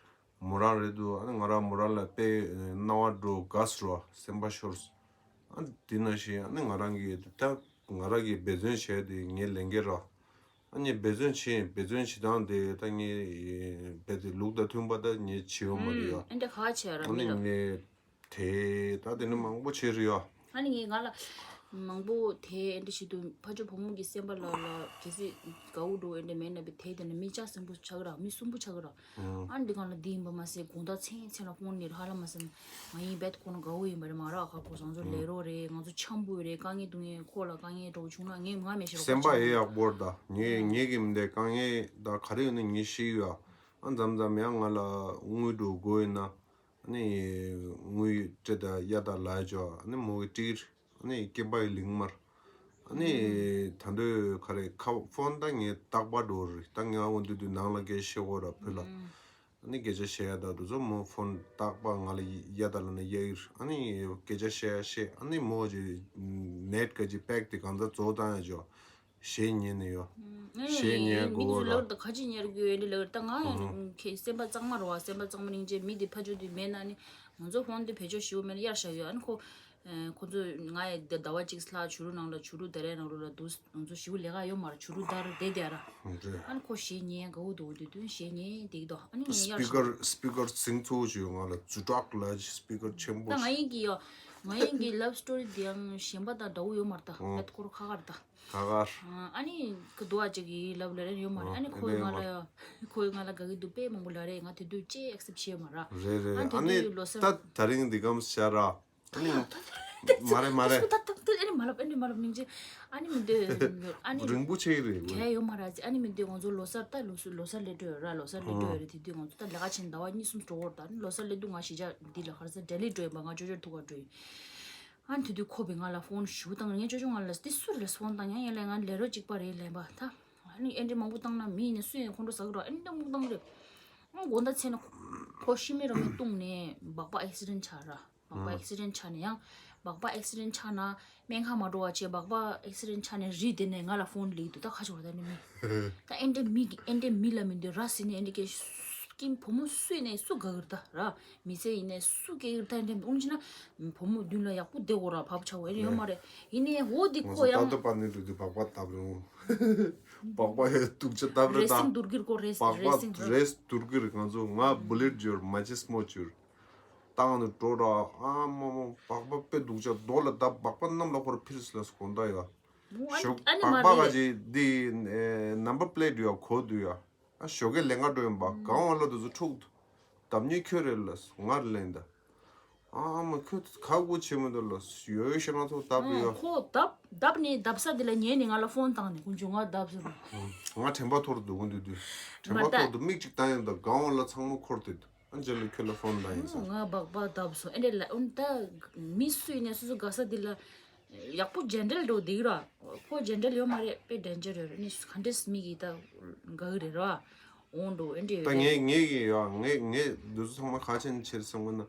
མོ་རང་རེད་འདུག་ཨ་ནི་ང་ར་མོ་རང་ལ་དཔེ་སྣང་བ་འགྲོ་དགའ་སུ་ར་སེམས་པ་ཤོར། ཨ་ནི་དེ་ནང་བཞིན་ཨ་ནི་ང་རང་གི་ད་ང་ར་གི་འབད་བརྩོན་བྱས་དེ་ངས་ལས་འགན་ར། ཨ་ནི་འབད་བརྩོན་བྱེད་འབད་བརྩོན་བྱེད་སྟངས་དེ་ད་ངས་རྦད་དེ་ལུགས་དང་མཐུན་པ་ད་ངས་བྱེད་ཡོད་མ་རེད་ཡ། ཨ་འདྲ་ག་བྱས་ར་ཨ་ནི་མི་ལ། ངས་དེ་ད་དེ་ནི་མང་པོ་བྱས་རེད་ཡ། ཨ་ནི་ངས་ང་ལ་ མང་པོ་དེ་ཨེ་འདྲ་ཞིག་ཏུ་ཕ་ཆོས་བུ་མོ་གི་སེམས་པ་ལ་ལ་གལ་སྲིད་དགའ་བོ་འགྲོ་ཨེ་འདྲ་མེད་ན་པའི་དེ་དེ་ན་མི་ལྕགས་སྲིན་པོ་ཆགས་ར། མི་སུན་པོ་ཆགས་ར། ཨ་འདི་གང་ལ་འདི་ཡིན་པ་མ་ཟད་དགོང་དག་མཚན་མཚན་ལ་ཕོན་ནི་ཧ་ལམ་མ་ཟད་ང་ཡིན་བེད་ཁོ་ན་དགའ་བོ་ཡིན་པ་རེད་མ་ར། ཁ་ཁོ་བཟང་ཚོ་ལས་རོགས་རེད། ང་ཚོ་འཆམ་པོ་རེད། དཀའ་ངལ་སྡུག་བསྔལ་ཁོ་ལ་དཀའ་ངལ་འགྲོ་བྱུང་ན་ངས་ང་མེད་ཤེས་རོགས་སེམས་པ་ཡེ་ཡག་པོ་རེད་ད། ངས་ངས་གི་མི་འདའི་དཀའ་ངལ་ད་ག་རེ་ཡོད་ན་ངས་ཤེས་ཡོད། ཨ་མཚམས་མཚམས་ཡང་ང་ལ་དངུལ་འགྲོ་དགོས་ཡིན་ན། ཨ་ནི་དངུལ་སྤྲད་ད་གཡར་ད་ལབ་ཅོ། ཨ་ནི་མོ་གི་ཏིར། ཨ་ནི་སྐེད་པ་ཡི་ལིང་མར། ཨ་ནི་ད་འདོད་ག་རེ་ཁ་ཕོན་ད་ངས་རྟག་པར་འགྲོ་རེད། ད་ངས་ཨ་འོ་འདུག་འདུག་ནང་ལ་སྐད་བཤད་དགོས་ར་བུ་ལ། ཨ་ནི་སྐད་ཆ་བཤད་ཡ་ད་དུ་ཚོ་མོ་ཕོན་རྟག་པར་ང་ལ་གཡར་ད་ལབ་ན་གཡར་གི་རེད། ཨ་ནི་སྐད་ཆ་བཤད་ཡ་བཤད། ཨ་ནི་མོ་གི་ནེཊ་ག་གི་པེག་དེ་གང་ཚ་རྫོགས་བཏང་ཡ་ཅོ། གཞས་ཉན་ནས་ཡོད། གཞས་ཉན་དགོས་ར། ཁ་ཅིག་ཉར་དགོས་ཨེ་འདྲ་ལབ་ད་ང་ཁྱེད་སེམས་པ་གཙང་མ་རེད་བ། སེམས་པ་གཙང་མ་རིང་ཆེ་མི་དེ་ཕ་ཆོས་དེ་མེད་ན་ནི་ང་ཚོ་ཧོན་དེ་བེད་སྤྱོད་ཞིའུ་མེད་ན་གཡར་བཞག་ཡོད། ཨ་ནི་ཁོ་ཁོ་ཚོ་ང་ཡི་ཟླ་བ་གཅིག་ལྷག་ཆུ་རུ་ནང་ལ་ཆུ་རུ་དེ་རེ་ནང་ལོ་ལ་འདུག་ང་ཚོ་ཞིའུ་ལས་ཀ་ཡོད་མ་རེད། ཆུ་རུ་དར་བསྡད་བསྡད་ར། ཨ་ནི་ཁོ་གཞས་ཉན་དགའ་བོ་འདུག་དུས་དུས་གཞས་ཉན་དེ་གི་དོ། ཨ་ནི་ངས་གཡར་བཞག་སྤི་ཀར་སྤི་ཀར་ཚིག་ཚུགས་ཅིག་ཡོད། ང་ལ་ཛུ་ཏྲག་ལ་སྤི་ཀར་ཆེན་པོ་ད་ང་ཡིན་གི་ཡོ། ང་ཡིན་གི་ལབ་སི་ཊོ་རི་དེ་ཡང་གཞན་པ་དང་འདྲ་བོ་ཡོད་མ་རེད་ད། ཨེད་ཁོ་ར་ཁ་ཁར་ད། ད་གར། ཨ་ནི་ཁོ་འདུག་ཨ་ཅིག་གི་ལབ་ལ་རན་ཡོད་མ་རེད། ཨ་ནི་ཁོས་ང་ལ་ཁོས་ང་ལ་དགའ་གི་འདུག་དཔེ་མང་པོ་ལབ་རེད། ང་དེ་དུས་ཅེས་ཨེག་སེབ་བྱས་མ་ར། རེད་རེད། ཨ་ནི་ད་ད་རིང་འདི་གམ་ཤ་ར། ཨ་ནི་མ་རེད་མ་རེད། ད་ད་ད་ཨ་ནི་མ་ལབ་ཨ་ནི་མ་ལབ་མིང་ཅི། ཨ་ནི་མི་འདོད་ཨ་ནི་རིང་པོ་ཆེ་གི་རེད། གལ་ཡོད་མ་ར་ཅི། ཨ་ནི་མི་འདོད་ང་ཚོ་ལོ་གསར་ད་ལོ་གསར་ལོ་གསར་སླེབས་འགྲོ་ཡོད་ར། ལོ་གསར་སླེབས་འགྲོ་ཡོད་རེད། དེ་དུས་ང་ཚོ་ད་ལས་ཀ་ཆེན་ཟླ་བ་གཉིས་གསུམ་འགྲོ་གི་རེད། ད་ཨ་ནི་ལོ་གསར་སླེབས་དུས་ང་གཞིས་ཆགས་འདི་ལ་ག་རེ་ཟེར་ལྡི་ལི་འགྲོ་ཡིན་པ། ང་ཅོ་ཅོ་ཐུག་ག་འགྲོ་ཡིན། ཨ་ནི་དེ་དུས་ཁོ་བས་ང་ལ་ཕོན་ཞུ་བཏང་། ངས་ཅོ་ཅོ་ང་ལ་འདི་སུ་རེད་ཕོན་བཏང་། ཡང་ཡང་ལས་ང་ལས་རོགས་གཅིག་པ་རེད་ལན་པ་ད། ཨ་ནི་ཨེ་འདྲི་མང་པོ་བཏང་ན་མི་ཡིན་ན་སུ་ཡིན་ཁོང་ཁྲོ་ཟ་གི་རོགས། ཨེ་འདྲི་མང་པོ་བཏང་རེད། ཨ་དགོང་དག་ཚེ་ན་ཁོ་ཤི་མེད་རོ་མེད་བཏུང་ནས་སྦག་སྦག་ཨེག་སི་ཌེན་ཆགས་ར། སྦག་སྦག་ཨེག་སི་ཌེན་ཆགས་ནས་ཡང་སྦག་སྦག་ཨེག་སི་ཌེན་ཆགས་ན་སྨན་ཁང་མ་འགྲོ་བ་བྱས་སྦག་སྦག་ཨེག་སི་ཌེན་ཆགས་ནས་རི་དེ་ནས་ང་ལ་ཕོན་ལིག་འདུག་ད་ཁ་ཆུ་བ་ད་ནི་མི། ད་ཨེ་འདྲི་མི་གི་ཨེ་འདྲི་མི་ལ་མི་འདོད་ར་ཟིན་ནས་ཨེ་འདྲི་སྐད་ཀྱིན་བུ་མོ་སུས་ནས་སུ་དགའ་གི་རེད་ད་ར། མི་ཚེ་ཡིན་ནས་སུ་སྐད་ཡིག་ད་འདྲ་འོང་ཅི་ན། བུ་མོ་མདུན་ལ་ཡག་པོ་བསྡད་དགོས་ར། བབ་ཆ་བོ་ཨེ་ཡོད་མ་རེད། ཡིན་ནའི་འོ་འདི་ཁོ་ཡང་ད་ལྟ་པ་ནི་འདུག་འདི་སྦག་སྦག་བཏབ་རུང་། སྦག་སྦག་ཡོད་སྡུག་ཅག་བཏབ་རེད་ད། རེ་སིང་དུར་གིར་ཁོ་རེ་སྦག་རེ་སིང་སྦག་རེ་དུར་གིར་ང་ཚོ་ང་བུ་ལེད་འབྱོར་མ་ཅི་སྨོ་བྱོས། བཏང་ནས་འགྲོ་ར། ཨ་མ་མ་སྦག་སྦག་དཔེ་སྡུག་ཅག་རྡོ་ལ་བརྡབ། སྦག་སྦག་གནམ་ལ་ཁོར་འཕིར་སོང་ལ་དགོངས་དག་ཡོད། ཨ་ནི་སྦག་སྦག་ག་ཅིག་འདི་ནམ་བར་པི་ལེ་ཊི་ཡོད་གོ་འདུག་ཡ། ཨ་ཞོགས་ཀས་ལས་ཀ་འགྲོ་ཡིན་པ་གང་བ་ལ་དུ་ཚོ་འཁྲུག་འདུག་བརྡབ་མཁན་ཁྱོད་རེད་ལ་ང་རེད་ལ་ཡིན་ད། ཨ་མ་ཁྱོད་ཁ་སྒོ་ཕྱེ་མི་འདུག་ལ་ཡོ་ཡོ་ཤེ་ན་ཐོག་བརྡབ་ཡོད། ཁོ་བརྡབ་བརྡབ་ནས་བརྡབ་ས་དེ་ལ་ཉན་ནས་ང་ལ་ཕོན་བཏང་ནས་ཀུན་སྤྱོད་ང་བརྡབ་ཟེར་བ། ང་དྲན་པ་ཐོར་འདུག་འོན་ཏེ་དུས་དྲན་པ་ཐོར་འདུག་མིག་ཅིག་བཏང་ཡོང་ད་གང་བ་ལ་ཚང་མ་འཁོར་དེ་འདུག་ཨ་རྗེས་ལ་ཁྱོད་ལ་ཕོན་བཏང་ཡིན་ཟེར། ང་སྦག་སྦག་བརྡབ་སོང་ཨེ་འདྲ་ལ་ཨུན་ད་མི་སུ་ཡིན་ནས་སོ་སོ་དགའ་ས་དེ་ལ། ཡག་པོ་ཇེན་ཌལ་འགྲོ་འདུག་ར། ཁོ་ཇེན་ཌལ་ཡོད་མ་རེད། དཔེ་ཌེན་ཇར་ཡོད་རེད། ནི་ག་འདྲས་མི་གིས་ད་དགའ་གི་རེད་ར། འོང་འགྲོ་ཨེ་འདྲས་ད་ཡོད་རེད། ངས་ངས་ཀྱི་ཡོད་ངས་ངས་འདི་ཚོ་ཚང་མ་ག་ཆེན་ཆེར་སོང་གི་ན།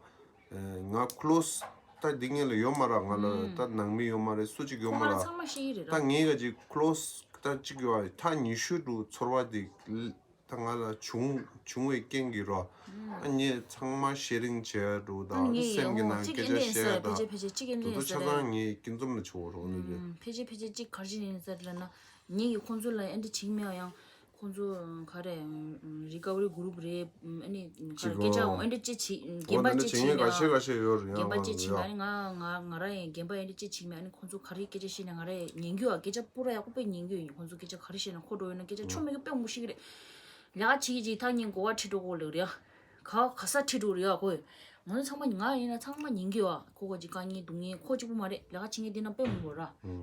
ང་ཁོ་ལོ་སི་ད་འདི་ངས་ལ་ཡོད་མ་ར། ང་ལ་ད་ནང་མི་ཡོད་མ་རེད། སུ་གཅིག་ཡོད་མ་ཁོ་ར། ཚང་མ་ཤེས་ཀྱི་རེད་ད་ར། ངས་ག་ཅིག་ཁོ་ལོ་སི་ད་གཅིག་ཡོད་ཐག་ཉེ་ཤོས་འགྲོ་ཚོར་བ་འདི། ད་ང་ལ་བྱུང་བྱུང་བའི་རྐྱེན་གྱིས་རོ། ཨ་ངས་ཚང་མ་ཤེ་རིང་བྱས་འགྲོ་དང་ངས་སེམས་ཀྱི་ཡང་ནང་སྐད་ཆ་བཤད་ཡ་དང་དེ་ཚོ་ཆ་ཚང་ངས་སྐྱིད་འཛོམས་ལ་བྱེད་འོ་རོགས་ནི་རེད། ཕལ་ཆེར་ཕལ་ཆེར་གཅིག་ག་རེ་བྱས་ནས་ཟེར་ལབ་ན། ངས་ཀྱིས་ཁོང་ཚོ་ལ་ཨེ་འདྲ་བྱེད་ཀྱི་མེད་ཡང་ཁོང་ཚོ་ག་རེ་རི་ཀ་བ་རི་གུ་རུབ་རེད། ཨ་ནི་ག་རེ་སྐད་ཆ་འོ་ཨེ་འདྲ་ཅིག་བྱེད་རྒན་པ་ཅིག་བྱེད་ཀྱི་ཡ། རྒན་པ་ཅིག་བྱེད་ཀྱི་ཡ། ཨ་ནི་ང་ང་ང་རང་ཡང་རྒན་པ་ཨེ་འདྲ་ཅིག་བྱེད་ཀྱི་མེད། ཨ་ནི་ཁོང་ཚོ་ག་རེ་སྐད་ཆ་བཤད་ན་ང་རང་ཉན་གྱི་ཡོད། སྐད་ཆ་པུ་ར་ཡག་པོ་དཔེ་ཉན་གྱི་ཡོད། ཁོང་ཚོ་སྐད་ཆ་ག་རེ་བཤད་ན་ཁོ་འགྲོ་ཡོད་ན་སྐད་ཆ་ཆོ་མེད་གི་དཔེ་མང་པོ་ཤེས་ཀྱི་རེད། ལས་ཀ་བྱེད་ཀྱི་ཅིག་ཐག་ཉེ་གོ་བ་ཁྲིད་འགྲོ་གོ་ལེ་རེད་ཡ། ག་ག་ས་ཁྲིད་འགྲོ་རེད་ཡ་ཁོས། ང་ཚོ་ཚང་མ་ང་ཡིན་ན་ཚང་མ་ཉན་གྱི་ཡོད། ཁོ་ག་ཅིག་དཀའ་ངལ་སྡུག་བསྔལ་ཁོ་གཅིག་པུ་མ་རེད། ལས་ཀ་བྱེད་མཁན་འདི་ན་དཔེ་མང་པོ་ར།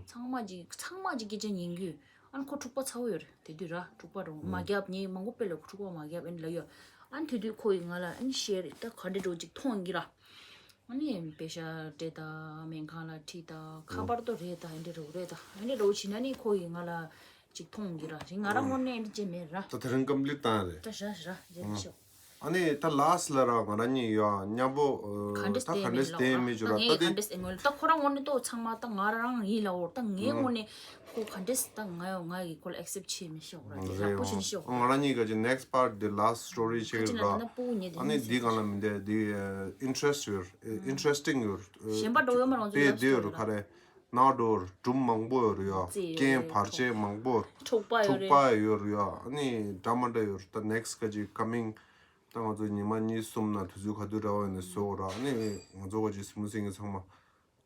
ཚང་མ་ཅིག་ཚང་མ་ཅིག་སྐད་ཆ་ཉན་གྱི་ཡོད། ཨ་ནི་ཁོ་འཁྲུག་པ་ཚ་བོ་ཡོད་རེད། དེ་དུས་ར་འཁྲུག་པ་རོ་མ་རྒྱབ་ངས་མང་པོ་དཔེ་ལ་འཁྲུག་པ་མ་རྒྱབ་ཨེ་ལ་ཡོད། ཨ་ནི་དེ་དུས་ཁོ་ཡིས་ང་ལ་ཨ་ནི་ཤེར་ད་ག་འདྲ་འགྲོ་ཅིག་མཐོང་གི་ར། ཨ་ནི་པེ་ཤ་སྤྲད་ད་སྨན་ཁང་ལ་ཁྲིད་ད་ཁ་པར་ཏོ་རེད་ད་ཨེ་འདྲ་རོ་རེད་ད་ཨེ་འདྲ་རོ་བྱིན་ན་ནི་ཁོ་ཡིས་ང་ལ་ཅིག་མཐོང་གི་ར། རིང་ང་རང་ངོ་ནས་ཨེ་འདྲ་བྱས་མེད་ར། ད་དེ་རིང་ཀམ་པི་ལིཊ་བཏང་རེད། ད་ཞག་ཞག་རྗེས་ལ་ཤོག་ཨ་ནི་ད་ལཱ་སི་ལ་ར་ང་རང་གཉིས་ཡོད་མཉམ་པོ་ག་འདྲས་ད་ག་འདྲས་བསྡད་མེད་ལ་ད་ངས་ག་འདྲས་བསྡད་མེད་ལ་ད་ཁོ་རང་ངོ་ནས་ཏོ་ཚང་མ་ད་ང་རང་ཡིན་ལ་འོ་ད་ངའི་ངོ་ནས་ཁོ་ག་འདྲས་ད་ང་ཡོད་ང་ཡི་ཁོ་ལ་ཨེག་སེབ་བྱེད་མི་ཤོག་ར་དེ་ཡག་པོ་བྱེད་ཤོག་ང་རང་གཉིས་ག་ཅིག་ནེག་སི་པར་དེ་ལཱ་སི་སི་ཊོ་རི་ཁ་ཅིག་ཆེ་ན་ད་ར། ན་སྤུ་གུ་ཉེ་དེ་ཨ་ནི་འདི་གང་ལ་མི་འདས་དེ་ཨིན་ཊི་རེ་སི་ཊི་ཡོད་ཨིན་ཊི་རེ་སི་ཊིང་ཡོད། གཞན་པ་འགྲོ་ཡོད་མ་རང་ཚོ་དཔེ་ལབ་དེ་ཡོད་སོང་ར་ཁ་རེ། ནག་འགྲོ་སྒྲུང་མང་པོ་ཡོད་རེད་ཡ། རྩེ་ཡོད་རེད། རྐྱེན་བར་ཆད་མང་པོ། འཁྲུག་པ་ཡོད་རེད། འཁྲུག་པ་ཡོད་རེད་ཡ། ཨ་ནི་འདྲ་མ་འདྲ་ཡོད་རེད། ད་ནེག་སི་ག་ཅིག་ཀ་མིང་ད་ང་ཚོ་ཉི་མ་གཉིས་གསུམ་ན་དུས་ཚོད་ག་དུས་འདྲ་བ་ཡིན་ན་བཟོ་ར། ཨ་ནི་ང་ཚོ་ག་ཅིག་སི་མུ་སིང་གི་ཚང་མ་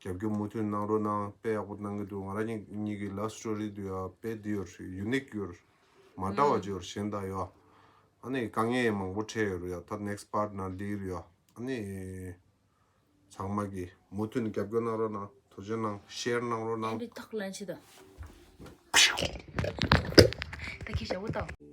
རྒྱབ་སྐྱོར་མུ་མཐུད་གནང་རོགས་གནང་། དཔེ་ཡག་པོ་གནང་གི་འདུག་ང་རང་གཉིས་ཀྱི་ལབ་སི་ཊོ་རི་དུ་ཡ་དཔེ་འདི་ཡོད་རེད། ཡུ་ནིག་ཡོད་རེད། མ་འདྲ་བ་ཅིག་ཡོད་རེད། གཞན་དང་ཡོད། ཨ་ནི་དཀའ་ངལ་མང་པོ་འཕྲད་ཡོད་རེད་ཡ། ད་ནེག་སི་པཱརཊ་ནང་སླེབས་རེད་ཡ། ཨ་ནི་ཚང་མ་གིས་མུ་མཐུད་ནས་རྒྱབ་སྐྱོར་གནང་རོགས་གནང་། ཐུགས་རྗེ་གནང་། ཤེར་གནང་རོགས་གནང་། ཨེ་འདྲི་ཐག་ལན་ཆེ་ད། ད་ཁྱི་ཞབས་བཏང་།